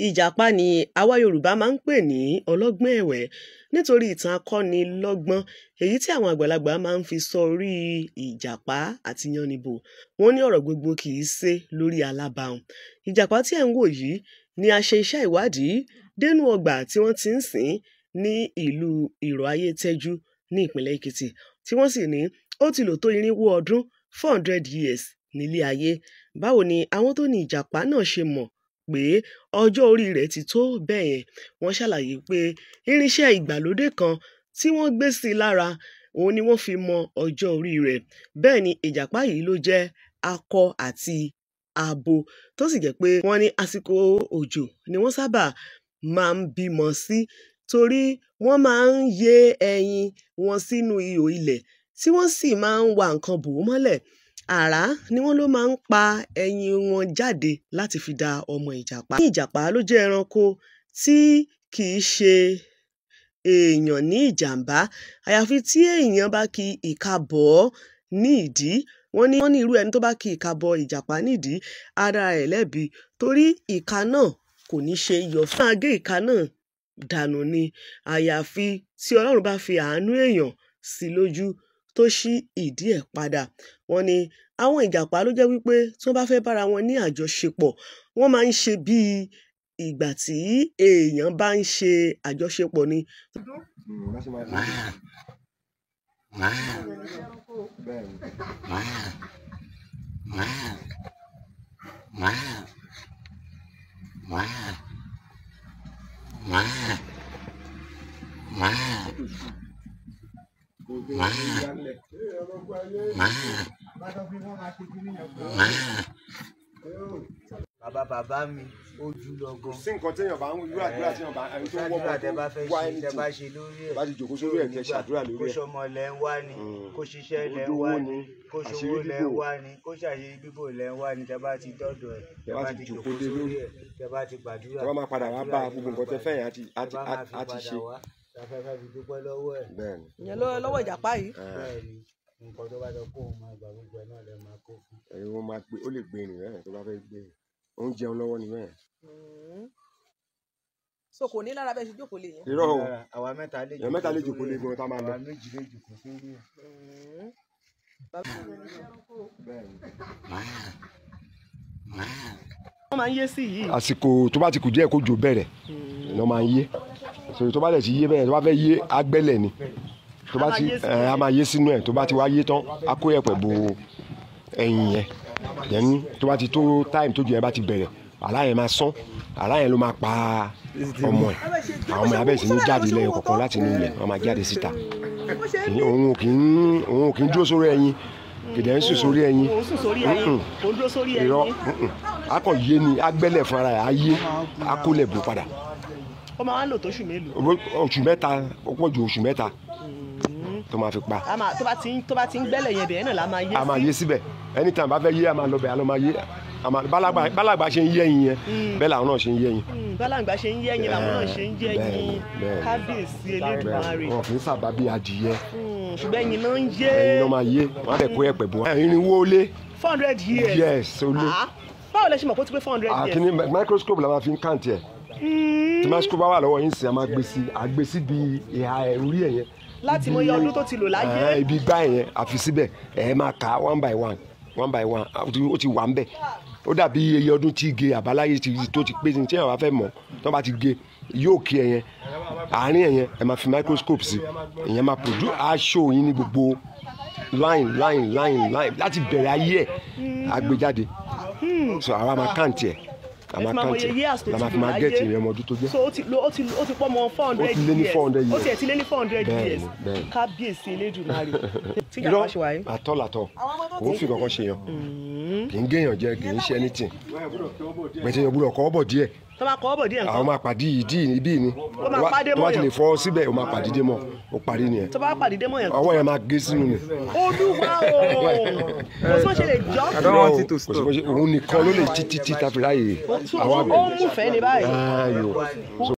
Ìjàpá ni àwa Yorùbá máa ń pè ní ọlọ́gbọ́n ẹ̀wẹ́ nítorí ìtàn akọ́nilọ́gbọ́n èyí tí àwọn àgbàlagbà máa ń fi sọrí Ìjàpá àti Yánníbo. Wọ́n ní ọ̀rọ̀ gbogbo kì í ṣe lórí alábàhùn. Ìjàpá tí ẹ̀ ń wò yìí ni a ṣe iṣẹ́ ìwádìí dénú ọgbà tí wọ́n ti ń sìn ní ìlú Ìrọ̀ Ayétẹ́jú ní ìpínlẹ̀ Èkìtì, tí wọ́n sì ní ó ti lò tó 400 ọdún 400 years nílé ayé. Báwo ni àwọn tó ní Ìjàpá náà ṣe mọ̀ pé ọjọ́ orí rẹ̀ ti tó bẹ́ẹ̀ yẹn? Wọ́n ṣàlàyé pé irinṣẹ́ ìgbàlódé kan tí wọ́n gbé sí i lára òun ni wọ́n fi mọ ọjọ́ orí rẹ̀. Bẹ́ẹ̀ ni Ìjàpá yìí ló jẹ́ akọ àti abo, tó sì jẹ́ pé wọ́n ní àsìkò òjò ni wọ́n sábà máa ń bímọ sí, torí wọ́n máa ń yé ẹyin wọn sínú ihò ilẹ̀ tí wọ́n sì máa ń wa nǹkan bò ó mọ́lẹ̀. Àrá ni wọ́n ló máa ń pa ẹyin wọn jáde láti fi da ọmọ Ìjàpá. Ìjàpá ló jẹ́ ẹranko tí kì í ṣe èèyàn ní ìjàmbá, àyàfi tí èèyàn bá ki ìka bọ̀ ọ́ ní ìdí. Wọ́n ní irú ẹni tó bá ki ìka bọ Ìjàpá nídìí, ara ẹ̀ lẹ́bi, torí ìka náà kò ní ṣe yọ. Fún agé ìka náà dànù ni, àyàfi tí Ọlọ́run bá fi àánú èèyàn sí lójú tó ṣí ìdí ẹ̀ padà. Wọ́n ní àwọn Ìjàpá ló jẹ́ wípé tí wọ́n bá fẹ́ bára wọn ní àjọṣepọ̀, wọ́n máa ń ṣe bí ìgbà tí èèyàn bá ń ṣe àjọṣepọ̀ ni. Bàbá mi ó jù lọ gan. Sí nǹkan téèyàn bá ń irú àdúrà téèyàn bá ẹni tó ń wọ́pọ̀ tó wá ẹni tẹ́ bá ṣe lórí ẹ̀ bá ti jòkó sórí ẹ̀ tẹ́ ṣàdúrà lórí kó ẹ̀. ṣọmọ lẹ̀ ń wá ni, kó ṣiṣẹ́ lẹ̀ ń wá ni, kó ṣòwò lẹ̀ ń wá ni, kó ṣàṣeyí bíbò lẹ̀ ń wá ni. Tẹ́ bá ti dọ́dọ̀ ẹ̀, tẹ́ bá ti jòkó sórí ẹ̀, tẹ́ bá ti gbàdúrà. Tẹ́ bá máa padà wá bá gbogbo nǹkan tẹ́ fẹ́ yẹn á ti ṣe. Afẹ́fẹ́ fi dúpẹ́ lọ́wọ́ ẹ̀. Bẹ́ẹ̀ni. Ìyẹn lọ́wọ́ Ìjàpá yìí. Bẹ́ẹ̀ni, nǹkan tó bá jọ kó òun máa gbà gbogbo ẹ̀ náà lẹ máa kó fún. Ẹ̀yin wọn máa gbé, ó lè gbé rìn rẹ̀ tó bá fẹ́ gbé. Ó ń jẹun lọ́wọ́ ni bẹ́ẹ̀. So kò ní lára bẹ́ẹ̀ ṣe jókòó lé yẹn. Irọ́ o, àwa mẹ́ta lè èèyàn mẹ́ta lè jókòó lé gan tá máa lọ. Àwa méjì lè jókòó sórí ẹ̀. Wọ́n máa ń yé sí yìí. Àsìkò tó bá ti kù díẹ̀ kó jò bẹ̀rẹ̀ ni wọ́n máa ń yé. So tó bá dẹ̀ ti yé bẹ́ẹ̀, tó bá fẹ́ yé agbẹ́lẹ̀ ni. Tó bá ti a máa yé sínú ẹ̀, tó bá ti wá yé tán, a kó yẹ̀pẹ̀ bo ẹyin yẹn. Then tó bá ti tó time tó jù yẹn bá ti bẹ̀rẹ̀, àrá yẹn máa sán, àrá yẹn ló máa pa ọmọ ẹ̀. Àwọn ọmọ yẹn á bẹ̀rẹ̀ sí ní jáde lẹ́yìn kọ̀ọ̀kan láti inú ilẹ̀, wọ́n máa jáde síta. Òun ò kì í dúró sórí ẹyin, kìdẹ̀ ń sùn sórí ẹyin. Irọ́, a kàn yé ni, agbẹ́lẹ̀ fún ara ẹ̀, á yé, á kólẹ̀ bò padà. Ó máa ń lò tó oṣù mélòó? Oṣù mẹ́ta, ó pọ̀ ju oṣù mẹ́ta tó máa fi pa. Tó bá ti ń gbẹ́lẹ̀ yẹn bẹ̀rẹ̀ náà la máa yé sí. A máa yé síbẹ̀. Anytime bá fẹ́ yé, a máa lọ bẹ̀, a lọ máa yé. Bálàgbà ṣe ń yé ẹyin yẹn, bẹ́ẹ̀ làwọn náà ṣe ń yé ẹyin. Bálàgbà ṣe ń yé ẹyin làwọn náà ṣe ń yé ẹyin. Kábíyèsí Elédùmarè. Wọn kì í sábà bí adìyẹ. Ṣùgbọ́n ẹyin náà ń yé. Ẹyin náà máa yé, wọ́n á dẹ̀ kó ẹ̀pẹ̀ bò. 400 lé. 400 years. Yes, ó lé. Báwo lẹ ṣe mọ̀ kó ti pé 400 years? Àkíní microscope la máa fi ń kàǹtì ẹ̀. Tí microscope bá wà lọ́wọ́ yín sí, a máa gbé sí, a gbé sí bí ìhà ẹ̀ orí ẹ̀ yẹn. Láti mọ iye ọdún tó ti lò láyé. Ibi gbá ẹ̀ yẹn, àfi síbẹ̀, ẹ̀ máa kà one by one, one by one, ó ti wà ń bẹ̀. Ó dàbí iye ọdún tí ge àbáláyé tó ti pé tí àwọn afẹ́ mọ̀, tó bá ti ge yóò kí ẹ yẹn, àárín ẹ̀ yẹn, ẹ máa fi microscope sí, ìyẹn máa produce aṣọ yín ní gbogbo line line line line láti bẹ̀rẹ̀ ayé ẹ̀ á gbé jáde. So àwa máa kàǹtì ẹ̀. A máa kàǹtì ẹ̀ la máa fi máa gẹ̀ẹ́tì ìrìn ọmọ ọdún tó jẹ́. So ó ti pọ́ mọ́ 400 years. Ó ti lé ní 400 years. Ó ti lé ní 400 years. Kábíyèsí Elédùmarè. Tí Ìjàpá ṣe wà yìí. Àtọ́ làtọ̀, kò ń fi kankan ṣe yàn. Kì í géèyàn jẹ, kì í ṣe anything. Bẹ̀tẹ̀ yàn gbúdọ̀ kọ́ bọ̀ díẹ̀. Tó bá kọ́ bọ̀ díẹ̀ nǹkan. Àwọn máa pàdé ìdí ibi ni. Tó bá ti lè fọ́ síbẹ̀, ó máa pàdé dé mọ́, ó parí nìyẹn. Tó bá pàdé dé mọ́ yẹn. Ọwọ́ yẹn máa gé sínú ni. Olúwa o! Kò sí bó ṣe lè jọ́. I don't want it to stop. Òun nìkan ló lè títí tí tàbí ráyè. Ó ń múfẹ́ ní báyìí.